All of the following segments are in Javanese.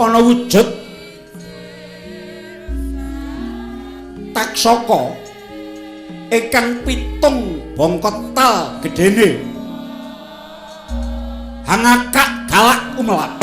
Ana wujud taksaka ingkang 7 bangka tal gedene. Hangakak galak umelap.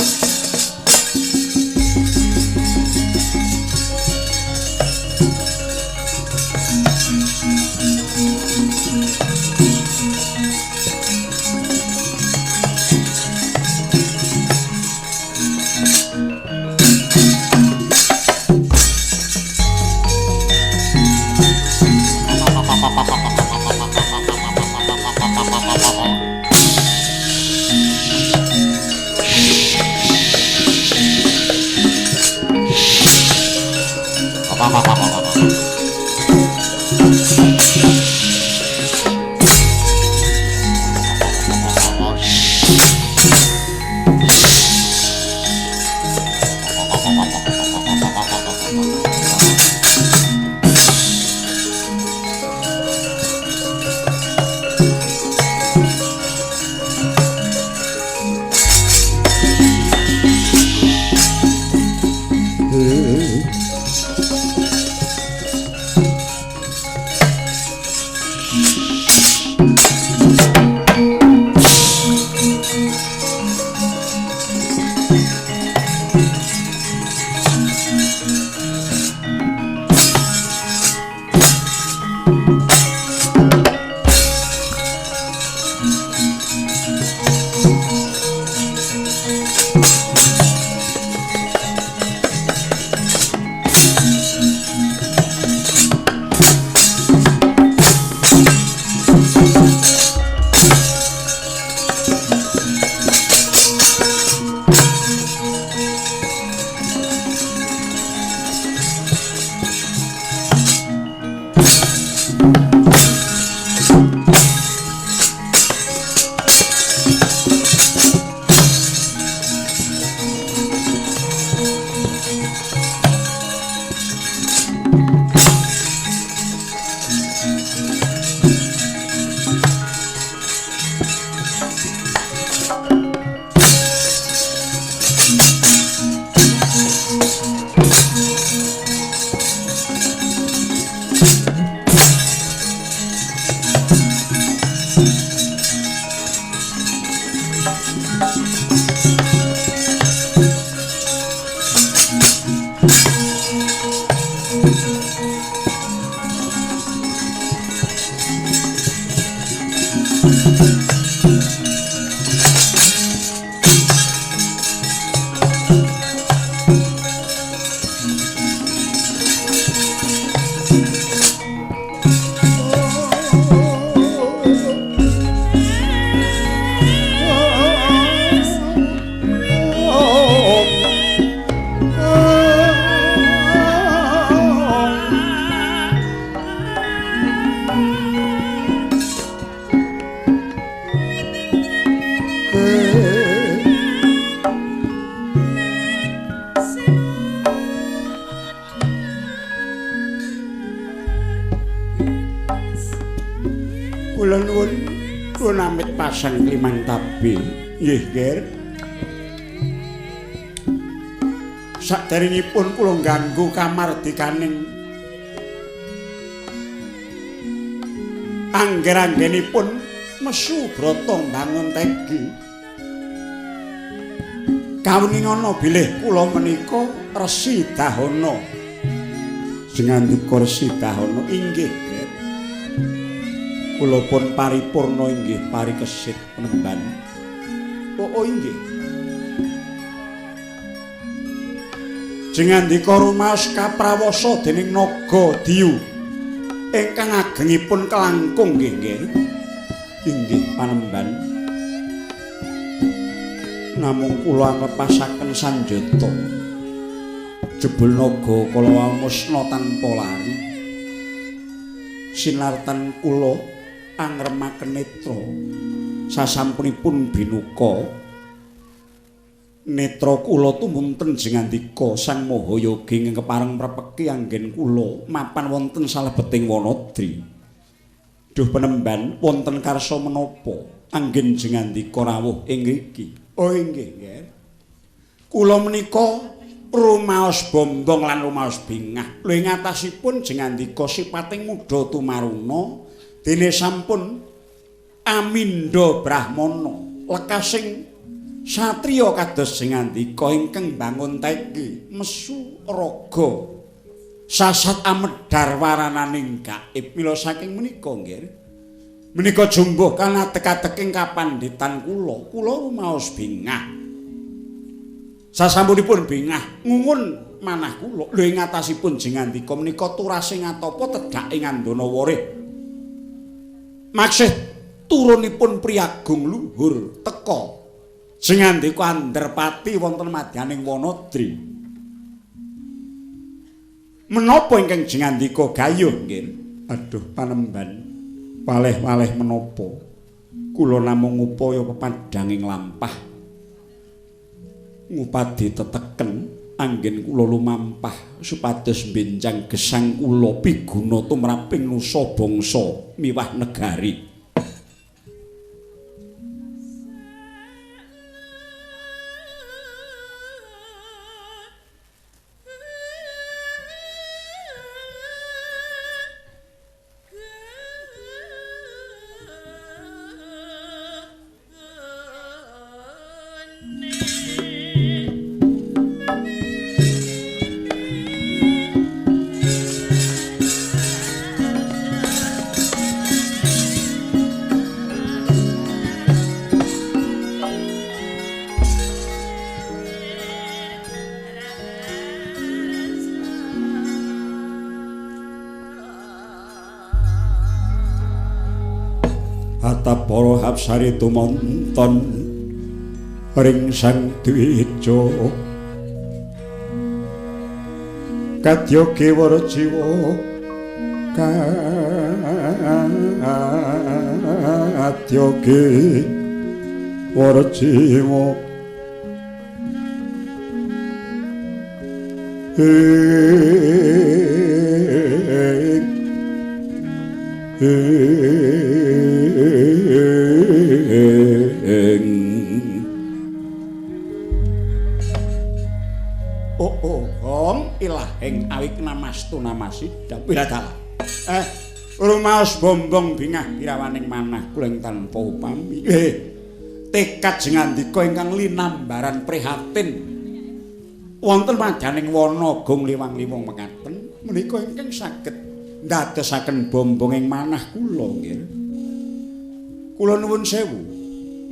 Kula nuwun kula namit pasang limang tabi. Nggih, Ger. Saderengipun kula ngganggu kamardikaning angger-anggenipun mesu brata mbangun tegi. Kawuningana bilih kula menika Resi Dahana. Sing ngandika Resi Dahana inggih, Ger. Kula pun paripurna inggih parikesit penemban. Oh, inggih. Jengandika rumaos kaprawasa dening naga Diyu ingkang agengipun kelangkung nggih, nggih. Inggih panemban. Namung kula nglepasaken sanjata. Jebul naga kala wau musna tanpa lari. Sinartan kula angremaken netra sasampunipun binuka. Netra kula tumunten jengandika Sang Mahayogi ingkang kepareng mrepeki anggen kula mapan wonten salebeting Wanadri. Duh penemban, wonten karsa menapa anggen jengandika rawuh ing ngriki? Oh inggih, nggih. Kula menika Rumaos bombong lan rumaos bingah. Lho ing atasipun jengandika sipating muda tumaruna dene sampun amindha brahmana lekasing satriya kados jengandika ingkang bangun teki mesu raga sasat amedhar warananing gaib. Mila saking menika nggih menika jumbuh kanadek-adeking kapandhitan kula, kula rumaos bingah. Sasampunipun bingah ngungun manah kula. Lho ing atasipun jengandika menika turase ngatapa tedhak ing andana warih. Maksih turunipun priyagung luhur teka jengandika anderpati wonten madyaning Wanadri. Menapa ingkang jengandika gayuh nggih? Aduh panemban, waleh-waleh menapa kula namung ngupaya pepadhanging lampah ngupadi teteken anggen kula lumampah supados mbenjang gesang kula piguna tumraping nusa bangsa miwah negari. Para hapsari tumonton ring Sang Dwija kadya kewara jiwa kadya kewara jiwa Oh oh hong ilahing awik namastu namasidam wiradala. Rumaos bombong bingah pirawaning manah kula ing tanpa upami. Tekad jengandika ingkang linambaran prihatin wonten madyaning wana gong liwang-liwung mekaten menika ingkang saged ndadosaken bombong ing manah kula nggih. Kula nuwun sewu.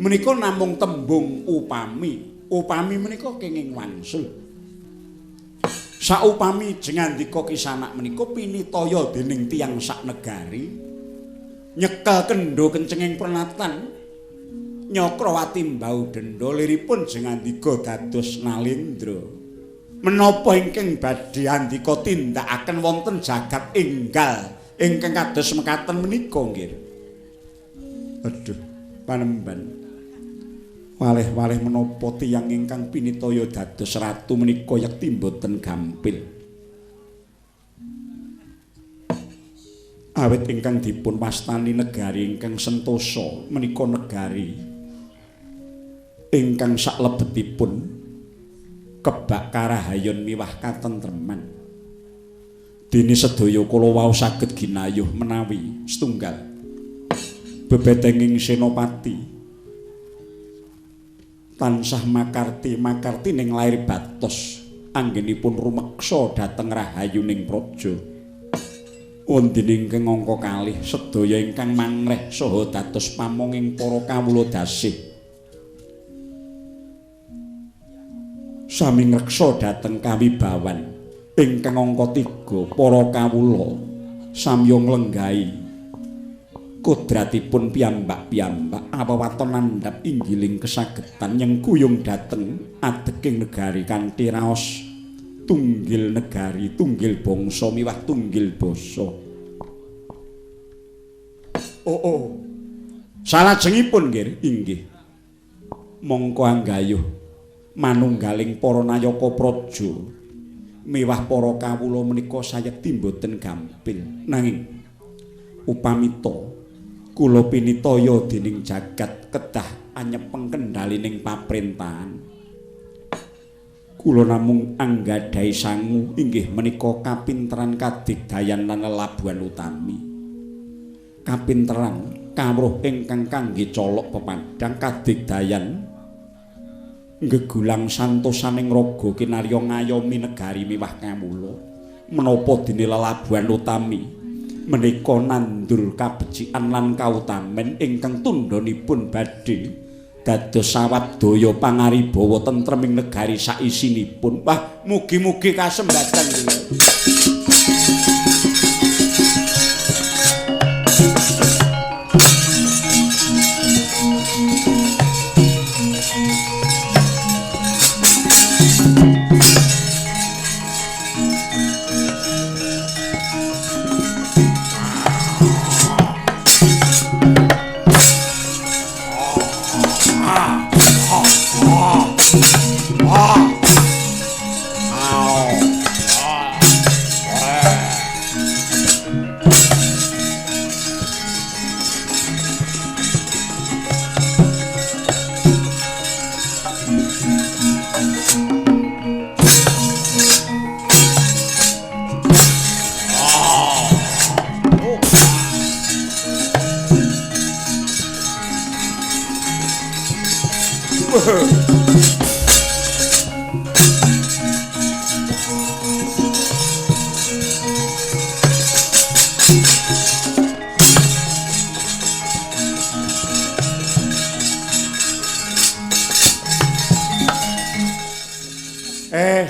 Menika namung tembung upami. Upami menika kenging wangsul. Saupami jengandika kisanak menika pinitaya dening tiyang sak negari nyekel kendho kencenging pernatan Nyakrawati mbau denda liripun jengandika dados Nalendra. Menapa ingkang badhe andika tindakaken wonten jagat enggal ingkang kados mekaten menika nggih. Aduh, panemban. Waleh-waleh menapa tiyang ingkang pinitaya dados ratu menika yekti mboten gampil. Awit ingkang dipun wastani negari ingkang sentosa menika negari ingkang saklebetipun kebak karahayon miwah katentreman. Dene sedaya kala wau saged ginayuh menawi setunggal bebetenging senopati tansah makarti makarti ning lair batos anggenipun rumeksa dhateng rahayuning praja. Wonten ingkang angka kalih sedaya ingkang mangreh saha dados pamonging para kawula dasih sami ngreksa dhateng kawibawan. Ingkang angka 3 para kawula samya nglenggahi kodratipun piyambak-piyambak awawaton nandhap inggiling kesagetan nyengkuyung dhateng adeking negari kanthi raos tunggil negari, tunggil bangsa miwah tunggil basa. Oh oh. Salajengipun nggih, inggih. Mongko anggayuh manunggaling para nayaka praja miwah para kawula menika sayekti mboten gampil. Nanging upamita kula pinitaya dening jagat kedah anyepeng kendhalining paprentahan. Kula namung anggadhahi sangu inggih menika kapinteran kadigdayan lan lelabuhan utami. Kapinteran kawruh ingkang kangge colok pepadhang, kadigdayan gegulang santosaning raga kinarya ngayomi negari miwah kawula. Menapa dene lelabuhan utami menika nandur kabecikan lan kautamen ingkang tundhonipun badhe dados sawadaya pangaribawa tentreming negari saisinipun. Wah, mugi-mugi kasembadan.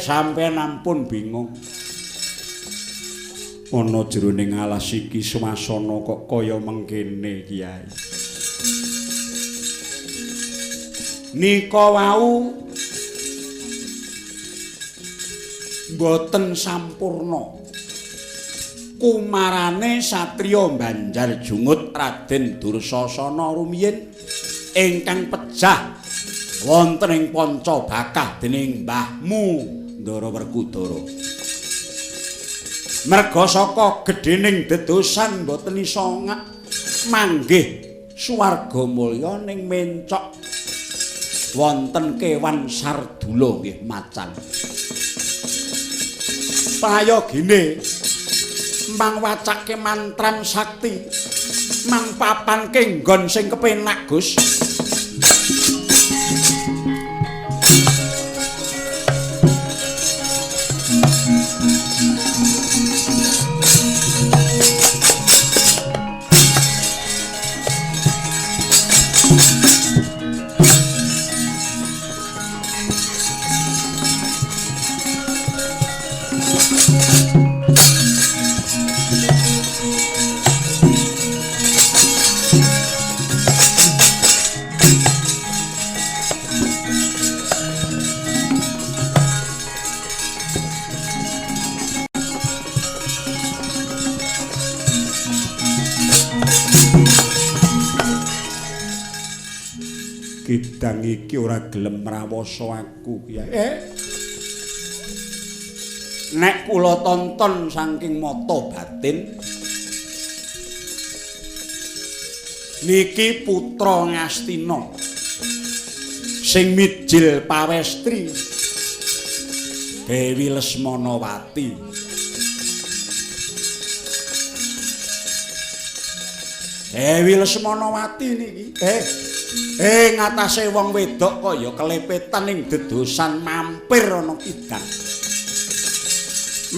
Sampeyan ampun bingung. Ana jroning alas iki swasana kok kaya mengkene, Kyai. Nika wau mboten sampurna. Kumarane satriya Banjar Jungut Raden Dursasana rumiyin ingkang pejah wonten ing Panca Bakah dening mbahmu Ndara Werkudara. Merga saka gedhening dedosan mboten iso manggih swarga mulya ning mencok wonten kewan sardula nggih macan. Prayogine mang wacake mantran sakti mang papanke nggon sing kepenak, Gus. Kidang iki ora gelem mrawasa aku, Kyai. Nek kula tonton saking mata batin niki putra Ngastina sing mijil pawestri Dewi Lesmanawati. Dewi Lesmanawati niki ngatasé wong wedok kaya kelepetan ning dedosan mampir ana kidang.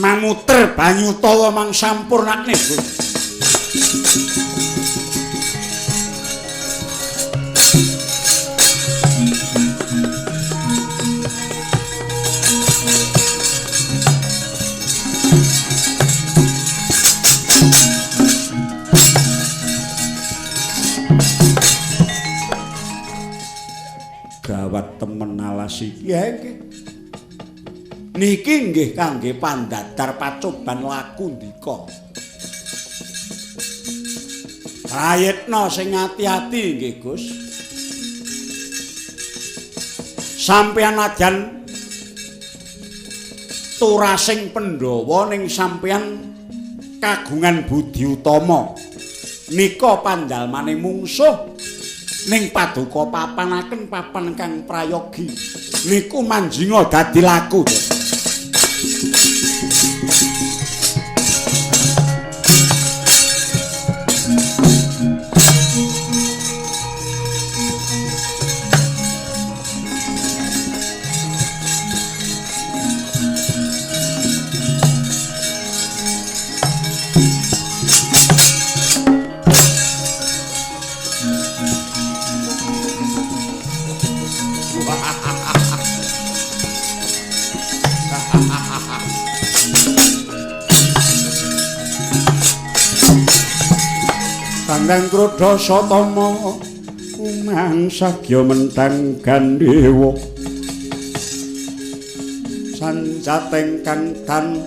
Manguter banyu tawa mang sampurnakne, Bu. Gawat temen alas iki. Ya nggih. Niki nggih kangge pandadar pacoban laku ndika. Prayitna sing ati-ati nggih, Gus. Sampeyan najan turasing Pandhawa ning sampeyan kagungan budi utama. Nika pandalmane mungsuh Ning paduka papanaken papan kang prayogi niku manjinga dadi laku. Tandang kroda satama kumang sagya mentang gandewa sanjateng kang tan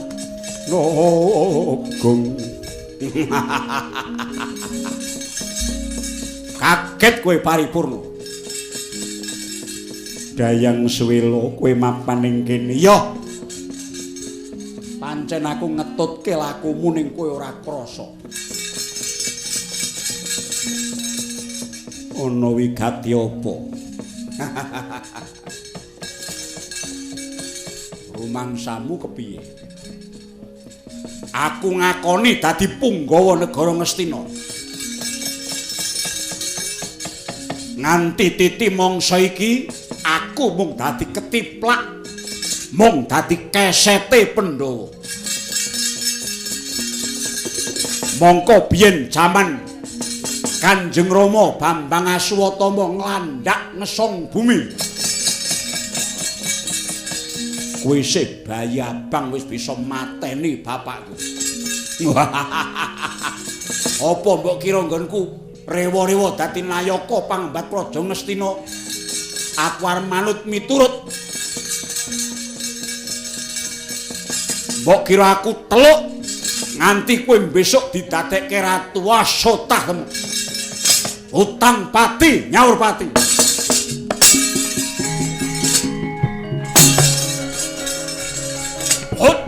nogung. Kaget kowe paripurna. Dayang Suwela kowe mapan ning kene. Ya. Pancen aku ngetutke lakumu ning kowe ora krasa. Ana wigati apa? Rumangsamu kepiye? Aku ngakoni dadi punggawa negara Ngastina. Nganti titi mangsa iki aku mung dadi ketiplak, mung dadi kesete Pandhawa. Mongko biyen jaman Kanjeng Rama Bambang Aswatama nglandhak ngesong bumi. Kowe isih bayi abang wis bisa mateni bapakku. Apa mbok kira nggonku rewa-rewa dadi nayaka pangmbat Praja Ngastina? Aku arep manut miturut. Mbok kira aku teluk nganti kowe besok didadekke ratu asotah temu. Utang pati nyaur pati. Hot.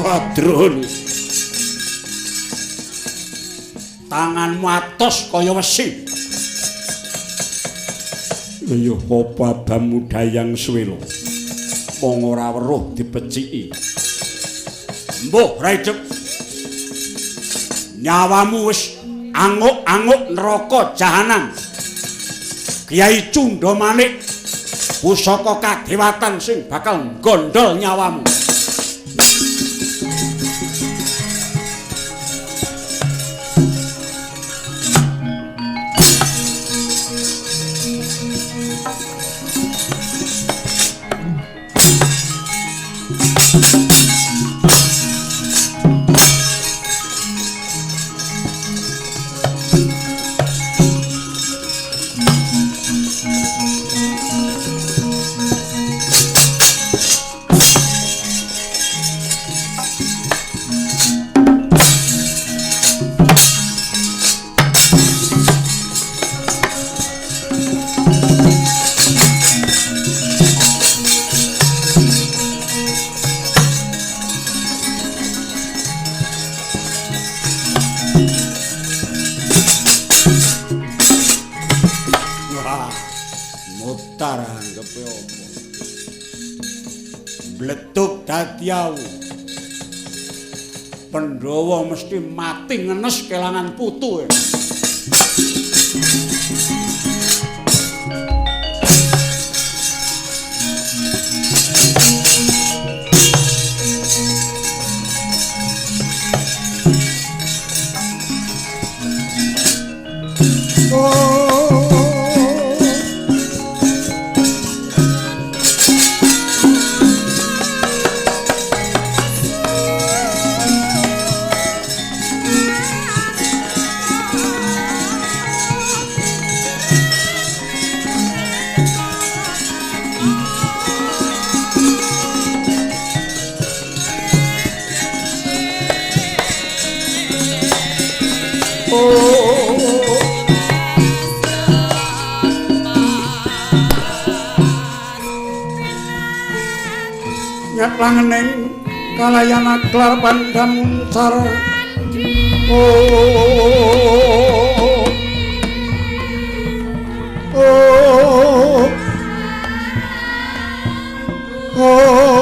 Wadrun. Tanganmu atos kaya wesi. Lha apa abamu Dayang Suwela? Wong ora weruh dibeciki. Mbuh Raicep. Nyawamu wis anguk-anguk neraka jahanam. Kyai Cundha Manik pusaka kadewatan sing bakal nggondol nyawamu. Karepe apa? Bledug dadi awu. Pandhawa mesti mati ngenes kelangan putu. Langening kalayan aklar pandam muncar. Oh oh oh oh.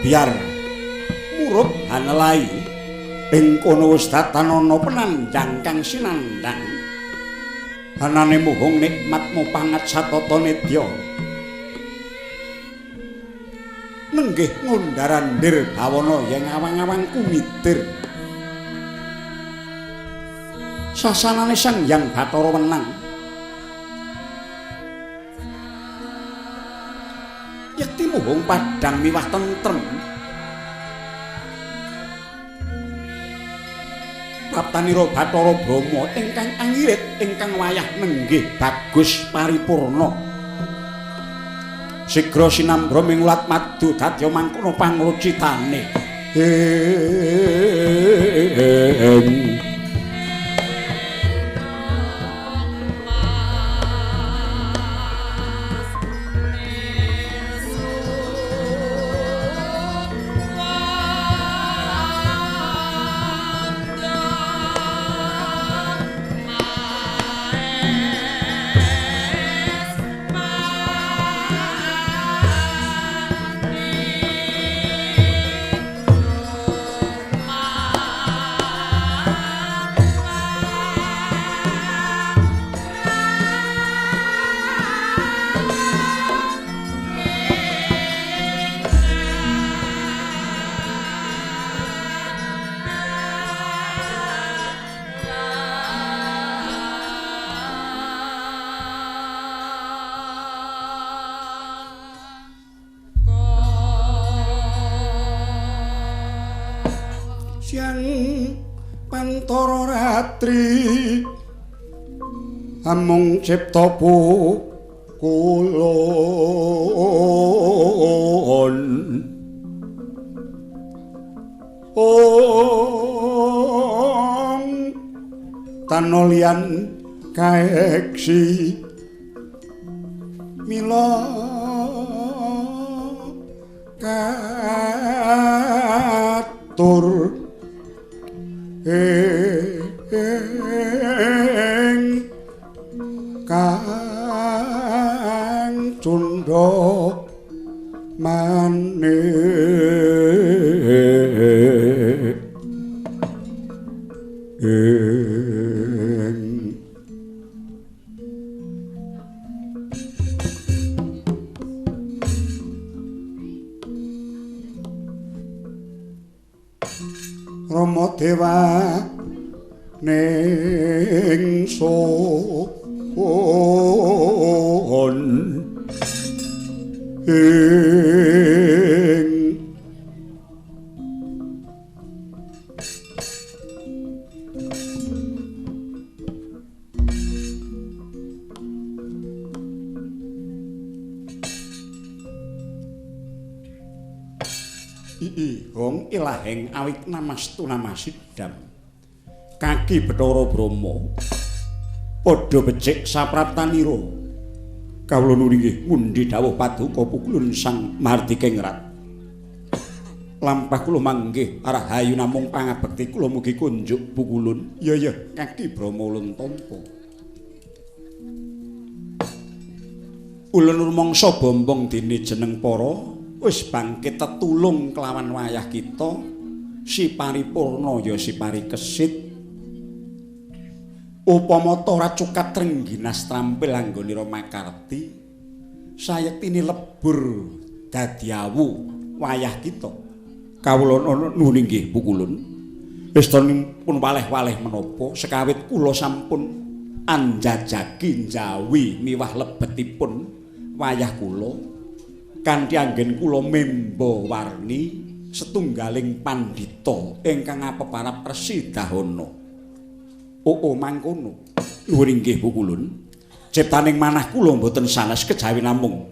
Biar murup hanelai ing kono wis datanana penandhang kang sinandhang anane muhung nikmat mupangat satata nedya nenggih ngundharandir bawana yen awang-awang kumitir sasanane Sang Hyang Bathara Wenang yekti muhung padhang miwah tentrem praptanira Bathara Brahma ingkang angirit ingkang wayah nenggih bagus paripurna sigra sinambra ming ulat madu dadya mangkono panglucitane. Siang pantara ratri amung cipta pukulun ong tanolian kaeksi mila katur ing kang cundha manik ing Rama Dewa ning sun ing I hong ilaheng awit namastu namasidam. Kaki Bathara Brahma padha becik sapraptanira. Kawula nuwun inggih ngundhi dawuh paduka pukulun Sang Mahardika Rat. Lampah kula manggih rahayu namung pangabekti kula mugi kunjuk pukulun. Iya iya Kaki Brahma ulun tampa. Ulun rumangsa bombong dene jeneng para wis bangkit tetulung kelawan wayah kita si paripurna ya si parikesit. Upama ta ora cukat trengginas trampil anggonira makarti sayektine lebur dadi awu wayah kita. Kawula nuwun inggih pukulun. Wis pun waleh-waleh menapa sekawit kula sampun anjajaki njawi miwah lebetipun wayah kula kanthi anggen kula memba warni setunggaling pandhita ingkang apeparap Resi Dahana. Oo mangkono. Nuwun inggih pukulun. Ciptaning manah kula mboten sanes kejawi namung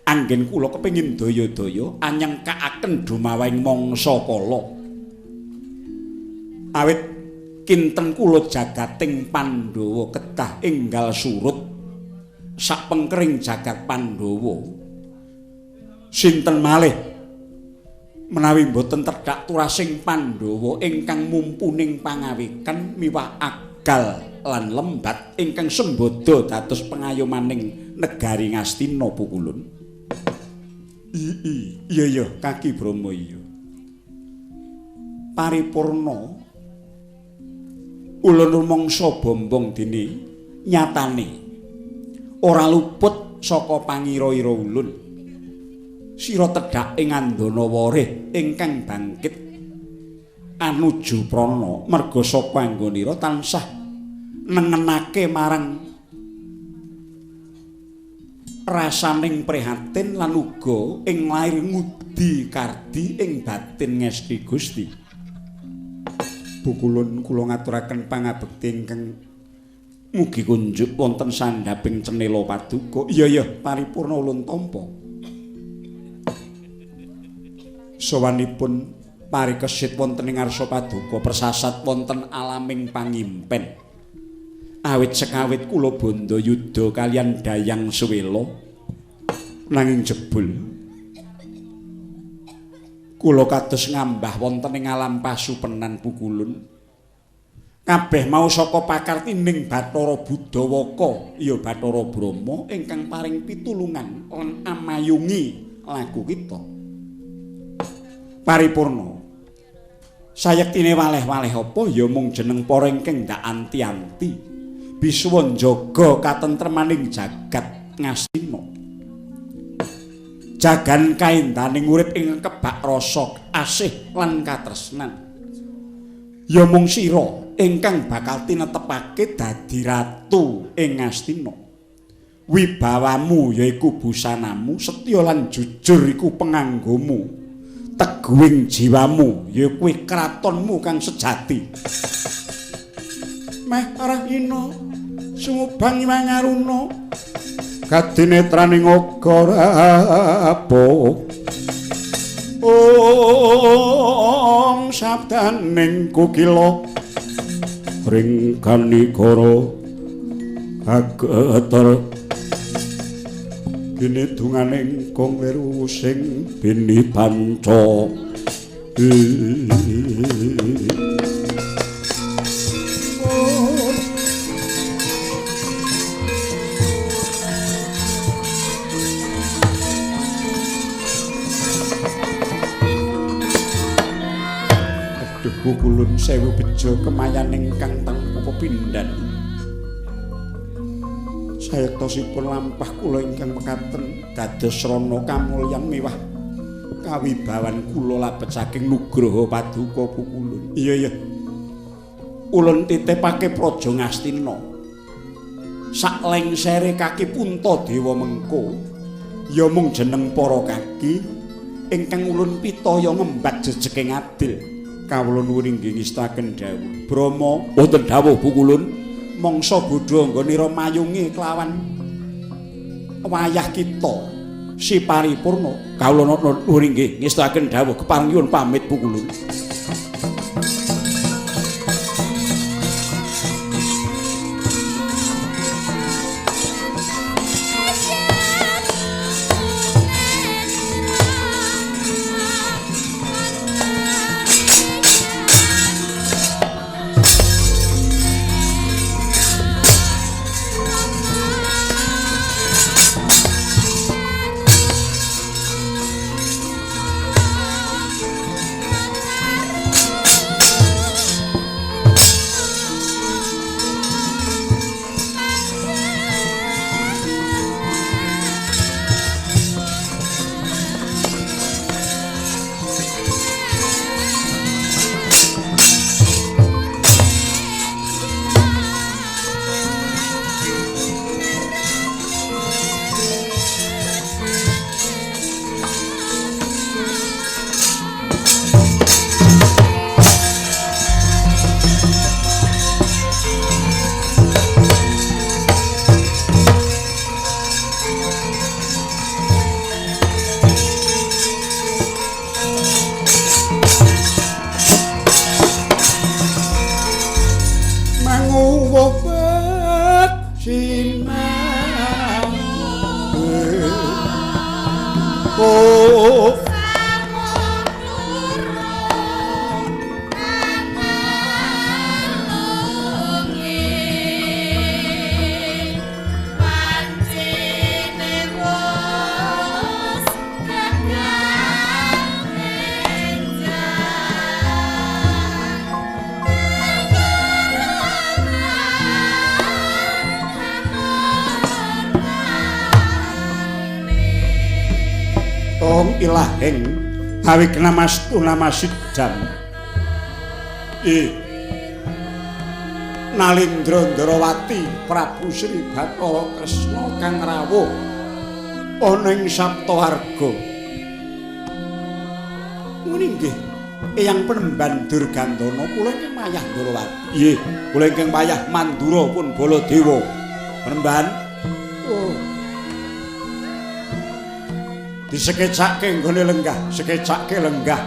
anggen kula kepengin daya-daya anyengkakaken dumawahing mangsa kala. Awit kinten kula jagating Pandhawa kedah enggal surut sapengkering jagat Pandhawa. Sinten malih menawi mboten tedhak turasing Pandhawa ingkang mumpuning pangawikan miwah agal lan lembat ingkang sembada dados pengayomaning negari Ngastina pukulun. Iya iya Kaki Brahma iya. Paripurna ulun rumangsa bombong dene nyatane ora luput saka pangira-ira ulun. Sira tedhak ing andana warih ingkang bangkit anuju prana merga saka anggonira tansah nengenake marang rasaning prihatin lan uga ing lair ngudi kardi ing batin ngesti Gusti. Pukulun kula ngaturaken pangabekti ingkang mugi kunjuk wonten sandhaping cenela paduka. Iya iya paripurna ulun tampa. Sowanipun parikesit wonten ing ngarsa paduka persasat wonten alaming pangimpen. Awit sekawit kula bondo yuda kaliyan Dayang Suwela nanging jebul kula kados ngambah wonten ing alam pasupenan pukulun. Kabeh mau saka pakartining Bathara Budawaka ya Bathara Brahma ingkang paring pitulungan lan amayungi laku kita. Paripurna sayektine waleh-waleh apa ya mung jeneng para ingkang ndak anti-anti bisuwa njaga katentremaning jagat Ngastina. Jagan kaendaning urip ing kebak rasa asih lan katresnan. Ya mung sira ingkang bakal tinetepake dadi ratu ing Ngastina. Wibawamu yaiku busanamu, setya lan jujur iku penganggomu. Teguhing jiwamu ya kuwi kratonmu kang sejati. Meh rahina sumubang mangaruna kadinetraning agarapo ong sabdaning kukila ring kanikara kageter kene dunganing kong weru sing bini panca. Aduh kukulun sewu bejo kemayaning kang tanpa pepindhan. Sayektosipun lampah kula ingkang mekaten dados srana kamulyan miwah kawibawan kula labet saking nugraha paduka pukulun. Iya iya. Ulun titipake Praja Ngastina. Sak lengsere kaki Puntadewa mengko ya mung jeneng para kaki ingkang ulun pitaya ngembat jejeking adil. Kawula nuwun inggih ngestaken dawuh. Brahma wonten dawuh pukulun. Mangsa bodho anggonira mayungi kelawan wayah kita. Si paripurna kawula nuwun inggih ngestuaken dawuh kepareng nyuwun pamit pukulun. Ilaheng awik namastu namasidam Nalindra Ndrawati Prabu Sri Bathara Kresna kang rawuh ana ing Saptawarga. Ngene nggih Eyang Penemban Durgandana kula ingkang mayah Ndrawati. Nggih, kula ingkang mayah Mandura pun Baladewa. Penemban. Oh. Disekecake nggone lenggah, sekecake lenggah.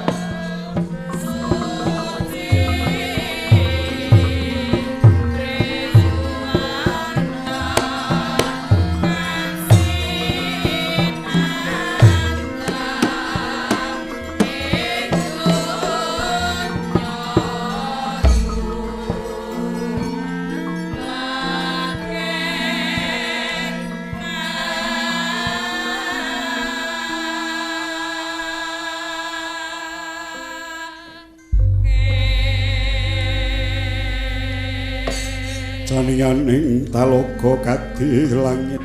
Janianing talaga kadi langit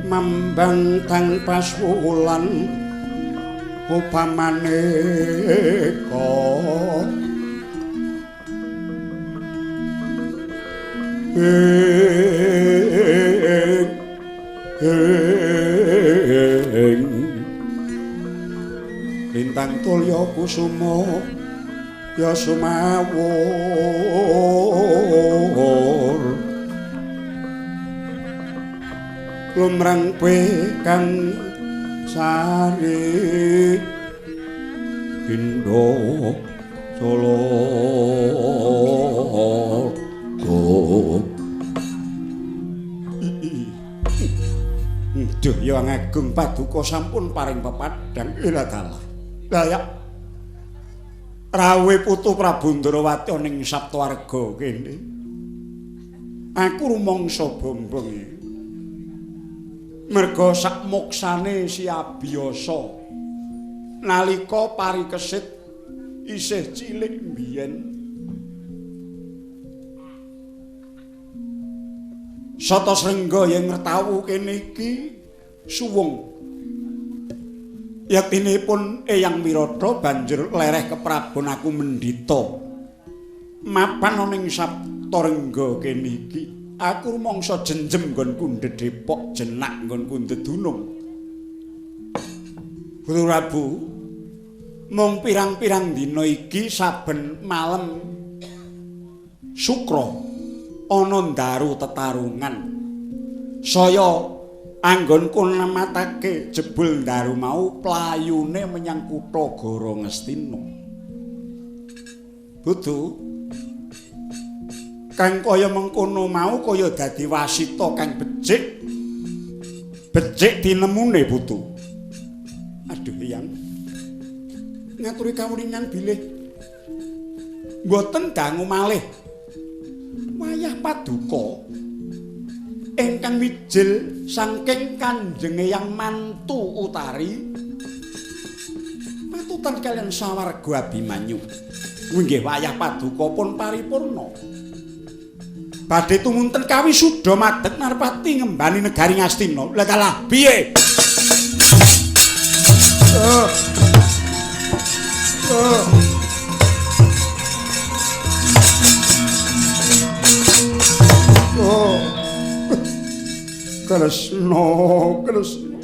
mambang tanpa suwulan upamane kok lintang tulya kusuma ya sumawur lumrang kang sari pindha Solo. Duh ya Agung paduka sampun paring pepadhang ila dalah. Lah ya rawe putu Prabu Ndrawati ning Saptawarga kene. Aku rumangsa bombong iki. Merga sak moksane si abiyasa nalika parikesit isih cilik mbiyen. Sata Srengga yen ngertawu kene iki suwung. Yaktinipun Eyang Wirata banjur lereh keprabon aku mendhita. Mapan ana ing Saptarengga kene iki. Aku rumangsa jenjem nggon kundhe Depok, jenak nggon kundhe Dunung. Guru Prabu, mung pirang-pirang dina iki saben malem Sukra ana ndaru tetarungan. Saya Anggonku nematake jebul ndaru mau playune menyang kutha Gara Ngastina. Budu kang kaya mengkono mau kaya dadi wasita kang becik. Becik tinemune putu. Aduh Eyang. Ngaturi kawuningan bilih mboten dangu malih. Wayah paduka ingkang wijil saking Kanjeng Eyang Mantu Utari patutan kaliyan sawarga Abimanyu. Nggih wayah paduka pun paripurna. Badhe tumunten kawisuda madeg narpati ngembani negari Ngastina. Lah kalah piye? Oh. Kresna, Kresna.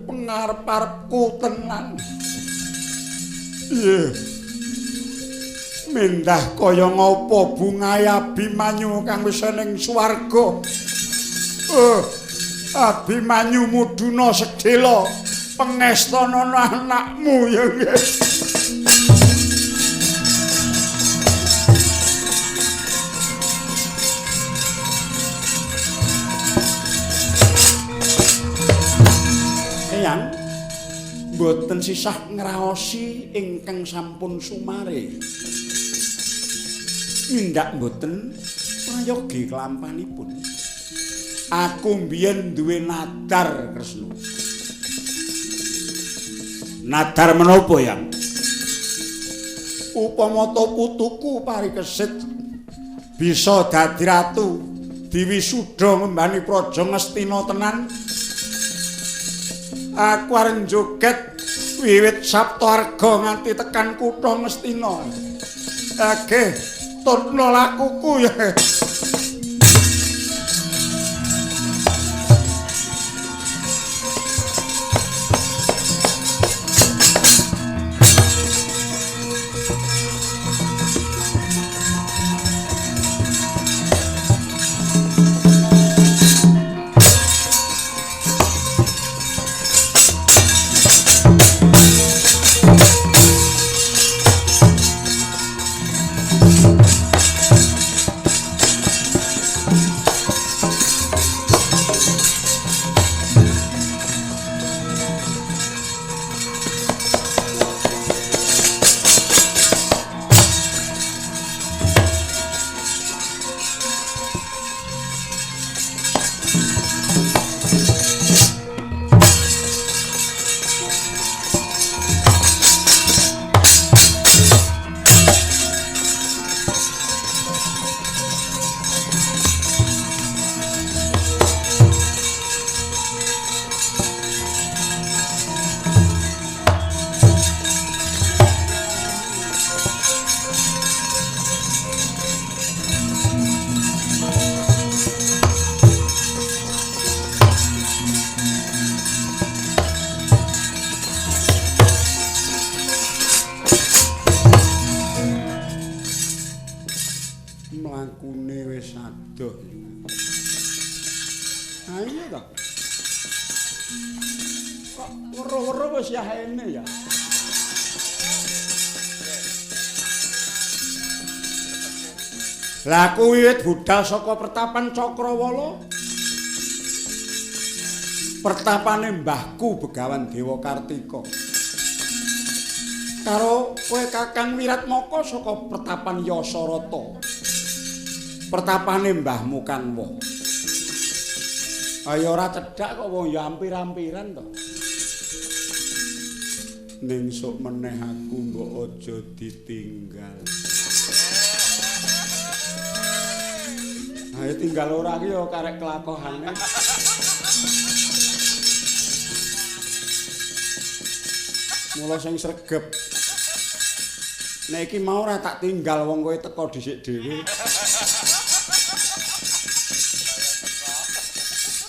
Pengarep-arepku tenan. Nggih. Mendah kaya ngapa bungahe Abimanyu kang wis ning swarga. Abimanyu mudhuna sedhela pengestanana anakmu ya nggih. Eyang mboten sisah ngraosi ingkang sampun sumare. Nindak mboten prayogi kelampanipun. Aku mbiyen duwe nadar Kresna. Nadar menapa, Yang? Upama ta putuku Parikesit bisa dadi ratu, diwisuda ngembani praja Ngastina tenan. Aku arep joget wiwit Saptarga nganti tekan kutha Ngastina. Agih tutna lakuku ya. Mlakune wis adoh. Ayo ta. Kok weruh-weruh wis yahene ya. Lah aku wiwit budal saka pertapan Cakrawala. Pertapane mbahku Begawan Dewa Kartika. Karo kowe Kakang Wiratmaka saka pertapan Yasarata. Pertapane mbahmu Kanwa. Ayo ora cedhak kok wong ya ampir-ampiran to. Ning sok meneh aku mbok aja ditinggal. Ayo tinggal ora ki ya karek kelakohane. Mula sing sregep. Nek iki mau ora tak tinggal wong kowe teko dhisik dhewe.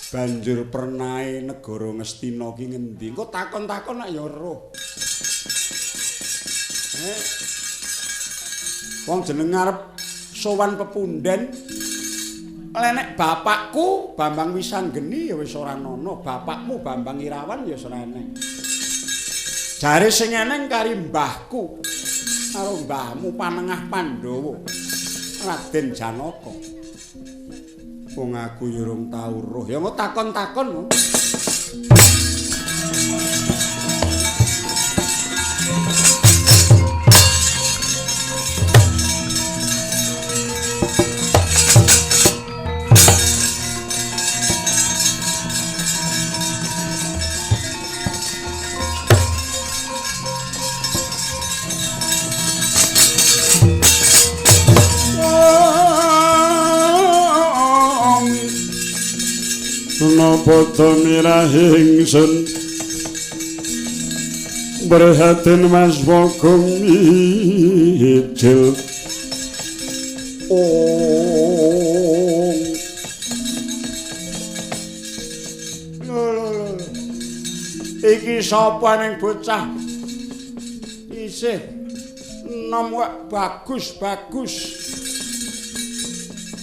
Banjur pernae negara Ngastina ki ngendi? Engko takon-takon nak ya weruh. Wong jeneng arep sowan pepunden Nek bapakku Bambang Wisanggeni ya wis ora ana, bapakmu Bambang Irawan ya wis ora eneng. Jare sing eneng kari mbahku karo mbahmu Panengah Pandhawa Raden Janaka. Wong aku ya urung tau roh. Ya engko takon-takon. Napa mirah ingsun Prihatin Mas Bagong mijil. Ong. Lho lho lho. Iki sapa ning bocah? Isih enom kok bagus-bagus.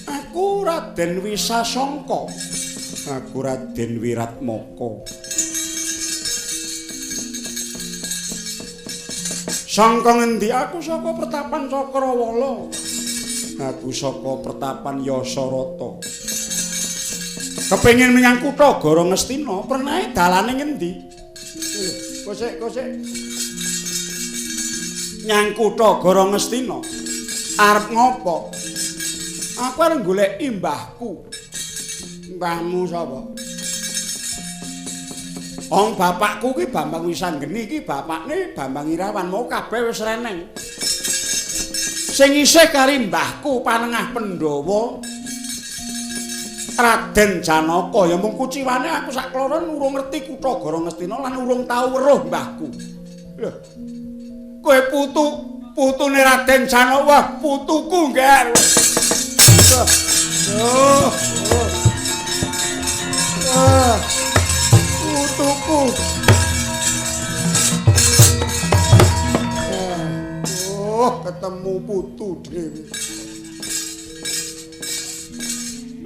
Aku Raden Wisasangka. Aku Raden Wiratmaka. Sangka ngendi? Aku saka Pertapan Cakrawala. Aku saka Pertapan Yasarata. Kepengin menyang kutha Gorongestina, pernahe dalane ngendi? Kosek, kosek. Nyang kutha Gorongestina. Arep ngopo? Aku arep goleki mbahku. Mbahmu sapa? Wong bapakku ki Bambang Wisanggeni iki bapakne Bambang Irawan mau kabeh wis reneng. Sing isih kari mbahku Panengah Pandhawa Raden Janaka ya mung kuciwane aku sak kloron urung ngerti kutha Gorongestina lan urung tau weruh mbahku. Lho. Kowe putu, putune Raden Janaka, wah putuku ngger. Oh, oh. Ah, putuku. Oh, ketemu putu dhewe.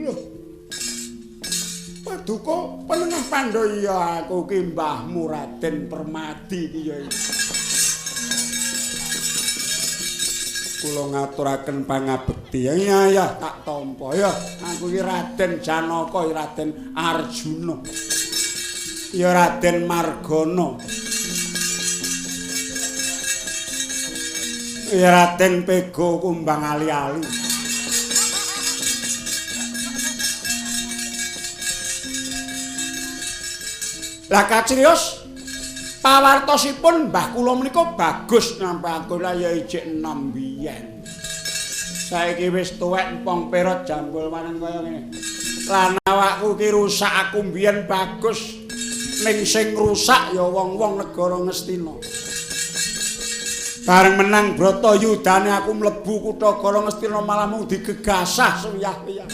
Loh. Paduka Panengah Pandhawa ya aku ki mbahmu Raden Permadi ki ya. Kula ngaturaken pangabekti. Ya ya tak tampa ya. Aku ki Raden Janaka, ya Raden Arjuna. Ya Raden Margana. Ya Raden Pego Kumbang Ali-ali. Lah kacriyos pawartosipun mbah kula menika bagus nampa aku lah ya ijik enom biyen. Saiki wis tuwek empong perot jambul maneng kaya ngene. Lan awakku ki rusak aku biyen bagus. Ning sing rusak ya wong-wong negara Ngastina. Bareng menang Bratayudane aku mlebu kutha Gorongestina malah mung digegasah sewiyah-wiyah.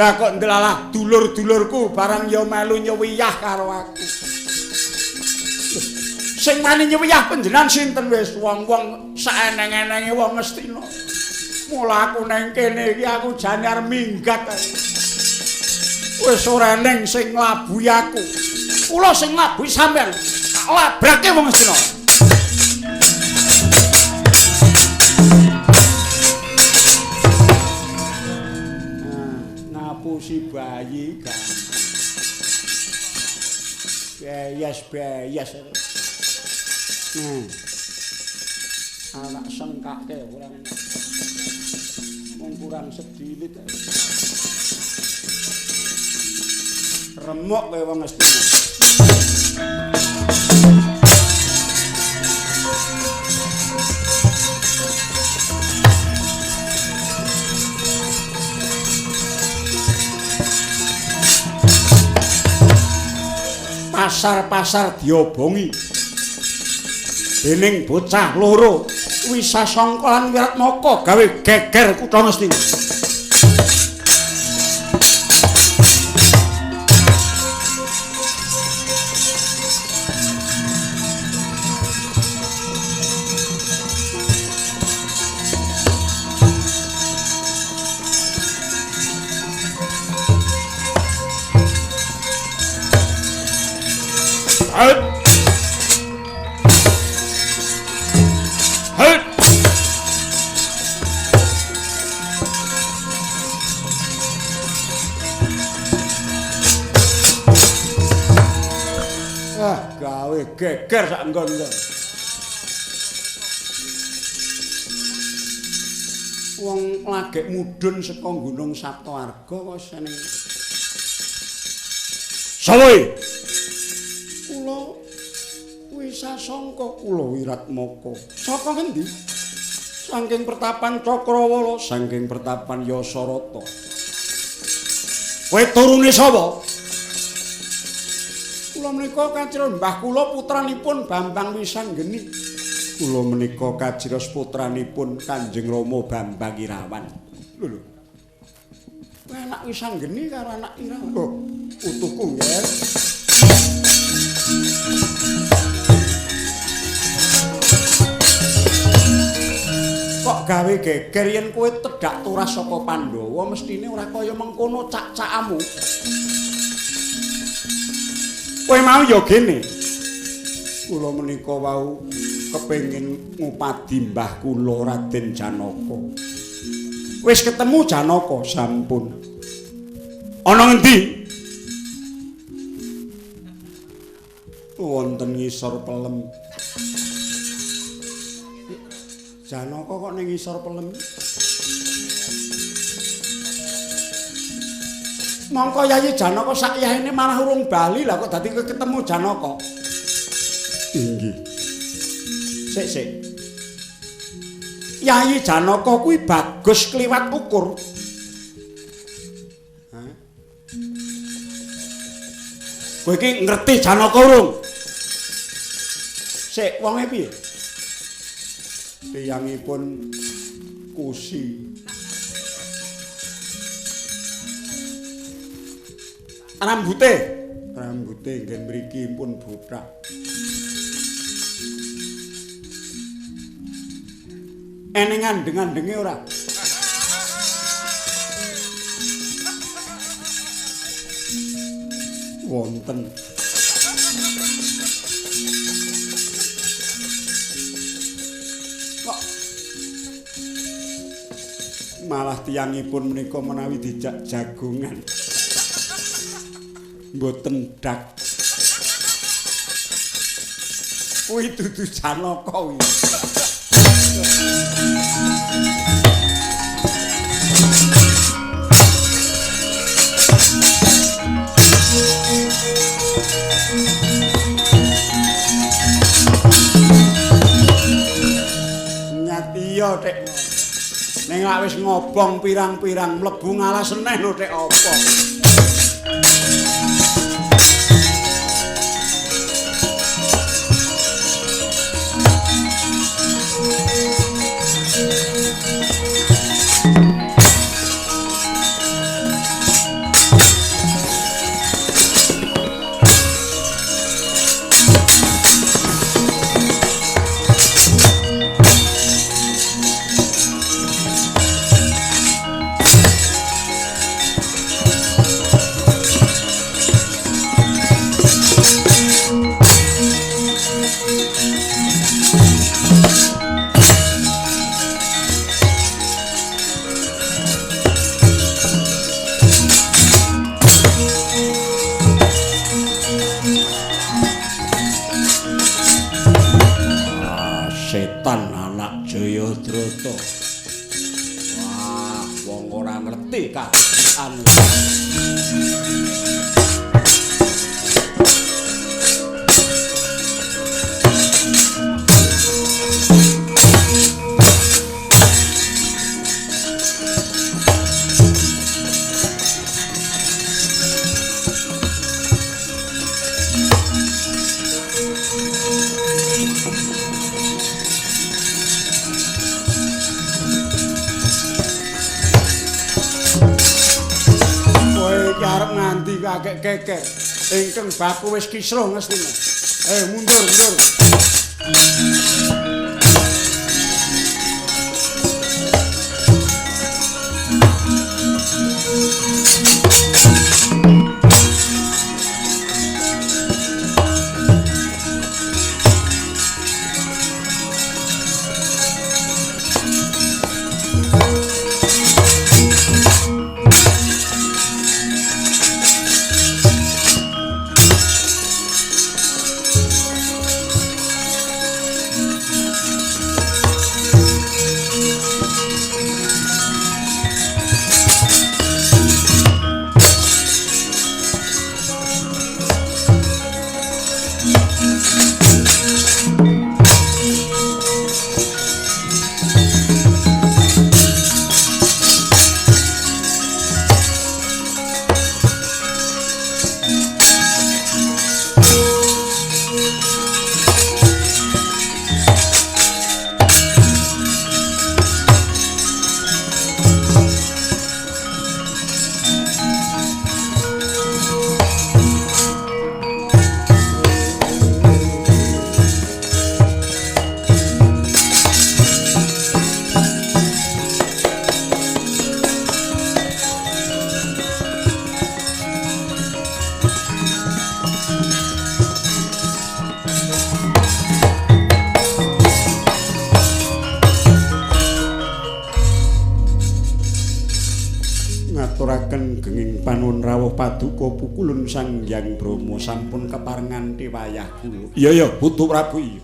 Lah kok ndelalah dulur-dulurku barang ya melu nyewiyah karo aku. Sing wani nyewiyah panjenengan sinten wis wong-wong saeneng-enenge wong Ngastina. Mula aku nang kene iki aku jane arep minggat. Wis ora eneng sing nglabuhi aku. Kula sing nglabuhi sampean. Tak labrake wong Ngastina. Ngapusi bayi kan. Beyes beyes. Anak sengkake kurang. Mung kurang sedilit. Remuk kowe wong Ngastina. Pasar-pasar diobongi dening bocah loro Wisasangka lan Wiratmaka gawe geger kutha Ngastina. Geger sak nggon-nggon. Wong lagek mudhun saka Gunung Saptaarga kok seneng. Sawe. Kula Wisasangka, kula Wiratmaka. Saka ngendi? Saking pertapan Cakrawala, saking pertapan Yasarata. Kowe turune sapa? Kula menika kacira mbah kula putranipun Bambang Wisanggeni. Kula menika kacira putranipun Kanjeng Rama Bambang Irawan. Lho lho. Kowe anak Wisanggeni karo anak Irawan. Oh, putuku nggih. Kok gawe geger yen kowe tedhak turas saka Pandhawa mestine ora kaya mengkono cak-cakamu. Kowe mau ya gene. Kula menika wau kepengin ngupadi mbah kula Raden Janaka. Wis ketemu Janaka sampun. Ana ngendi? Wonten ngisor pelem. Janaka kok ning ngisor pelem? Mongko Yayi Janaka sak yahene malah urung bali lah kok dadi ketemu Janaka. Inggih. Sik sik. Yayi Janaka kuwi bagus kliwat ukur. Hah? Kowe iki ngerti Janaka urung? Sik, wonge piye? Tiyangipun kusi. Rambute, rambute nggen mriki pun bothak. Eneng andeng-andenge ora? Wonten. Kok malah tiyangipun menika menawi dijak jagongan. Mboten dak. Kuwi dudu Janaka kuwi. Nyatiya Tek. Ning lak wis ngobong pirang-pirang mlebu ngalas neh lho Tek apa. Setan anak Jayadrata. Wah, wong ora ngerti kahanan. Kakek kekek ingkang baku wis kisruh ngestine. Mundur, mundur. Ngaturaken genging panuwun rawuh paduka pukulun Sang Hyang Brahma sampun keparengan wayah kula. Iya ya, Putu Prabu iya.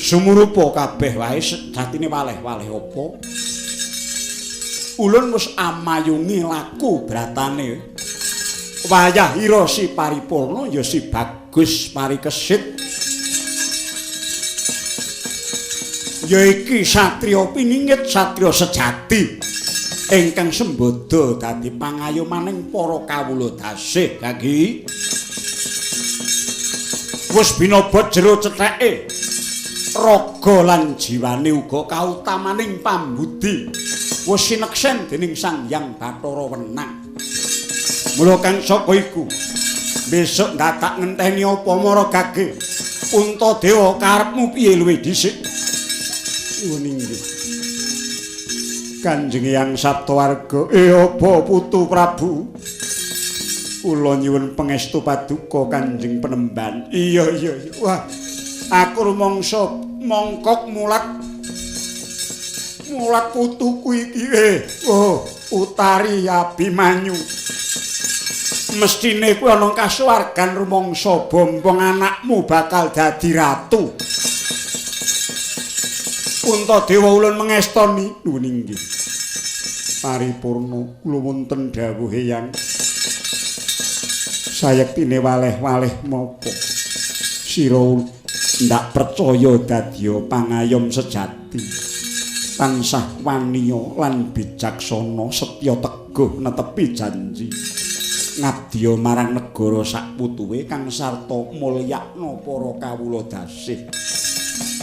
Sumurupa kabeh wae sejatine waleh-waleh apa? Ulun wis amayungi laku bratane. Wayah ira si paripurna ya si bagus parikesit. Ya iki satriya piningit, satriya sejati ingkang sembada dadi pangayomaning para kawula dasih. Gagi wis binabot jero cetheke raga lan jiwane uga kautamaning pambudi wis sineksen dening Sang Hyang Bathara Wenang. Mula kang saka iku besok ndatak ngenteni apa mara gage Puntadewa karepmu piye luwih dhisik? Nyuwun inggih Kanjeng Hyang Saptawarga. Apa Putu Prabu? Kula nyuwun pangestu paduka Kanjeng Penemban. Iya iya iya. Wah, aku rumangsa mongkok mulat mulat putuku iki. Oh, Utari Abimanyu. Mestine kuwi ana kasuwargan rumangsa bombong anakmu bakal dadi ratu. Puntadewa ulun mengestoni. Nuwun inggih paripurna. Kula wonten dawuh Hyang. Sayektine waleh-waleh mapa sira ndak percaya dadiya pangayom sejati, tansah waniya lan bijaksana, setya teguh netepi janji, ngabdiya marang negara sakputuwe kang sarta mulyakna para kawula dasih.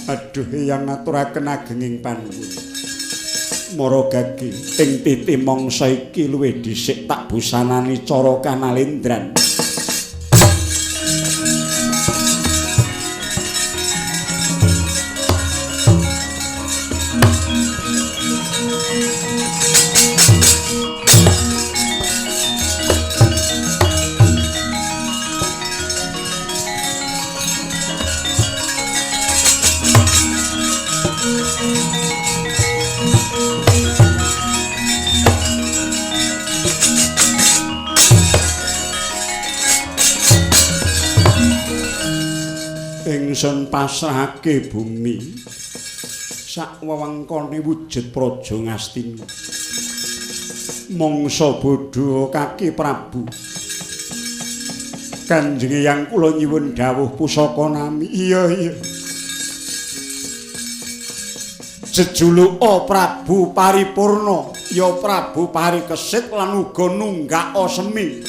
Aduh Hyang ngaturaken agenging panuwun. Mara gagi ing titi mangsa iki luwih dhisik tak busanani cara kanalendran. Ingsun pasrahake bumi sak wewengkone wujud Praja Ngastina. Mangsa bodho kaki Prabu. Kanjeng Hyang kula nyuwun dawuh pusaka nami. Iya iya. Jejuluka Prabu Paripurna ya Prabu Parikesit lan uga nunggak semi.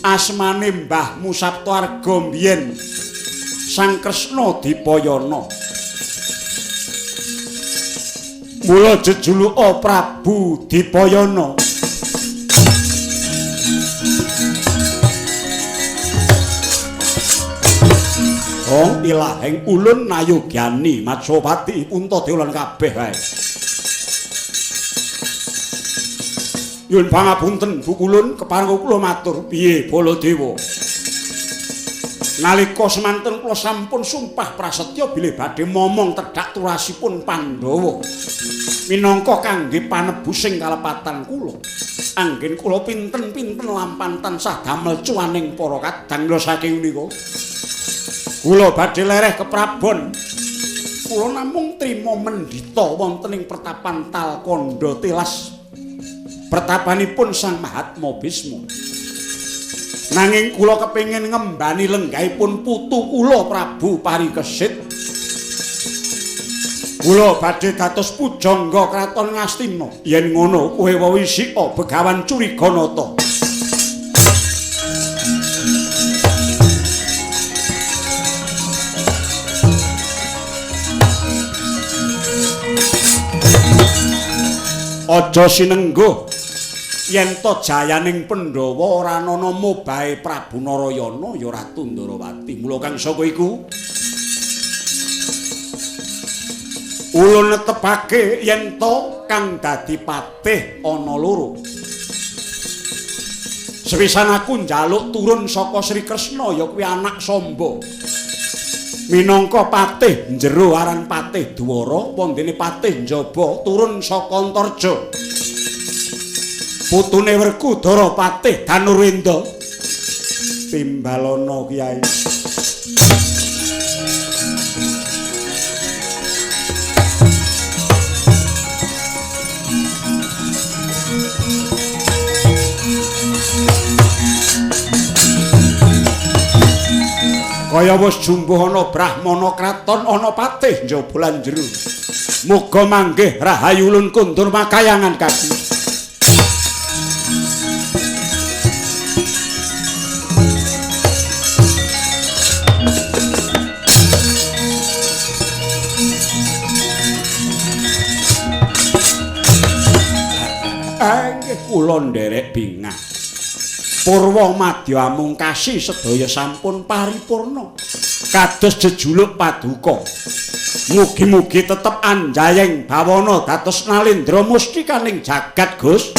Asmane mbahmu Saptawarga mbiyen Sang Kresna Dipayana. Mula jejuluka Prabu Dipayana. Ong ilahing ulun nayogyani Matsopati Puntadewa lan kabeh wae. Nyuwun pangapunten Bu Kulun, kepareng kula matur piye Baladewa. Nalika semanten kula sampun sumpah prasetya bilih badhe momong tedhak turasipun Pandhawa minangka kangge panebusing kalepatan kula. Anggen kula pinten-pinten lampan tansah damel cuaning para kadang. Lha saking menika kula badhe lereh keprabon. Kula namung trima mendhita wonten ing pertapan Talkandha Tilas, pertapanipun Sang Mahatma Bisma. Nanging kula kepengin ngembani lenggahipun putu kula Prabu Parikesit. Kula badhe dados pujangga kraton Ngastina. Yen ngono kowe wewisika Begawan Curiganata. Aja sinengguh yen to jayaning Pandhawa ora ana mobahe Prabu Narayana ya Ratu Ndarawati. Mula kang saka iku ulun netepake yen to kang dadi patih ana loro. Sepisan aku njaluk turun saka Sri Kresna ya kuwi anak Samba. Minangka patih jero aran patih Dwara, wondene patih njaba turun saka Antarja. Putune Werkudara patih Danurwenda. Timbalana Kyai. Kaya wis jumbuh ana brahmana kraton ana patih njaba lan jero. Muga manggih rahayu ulun kundur makayangan kaki. Nggih kula nderek bingah. Purwa madya amungkasi sedaya sampun paripurna kados jejuluk paduka. Mugi-mugi tetep anjayeng bawana dados nalendra mustikaning jagat, Gus.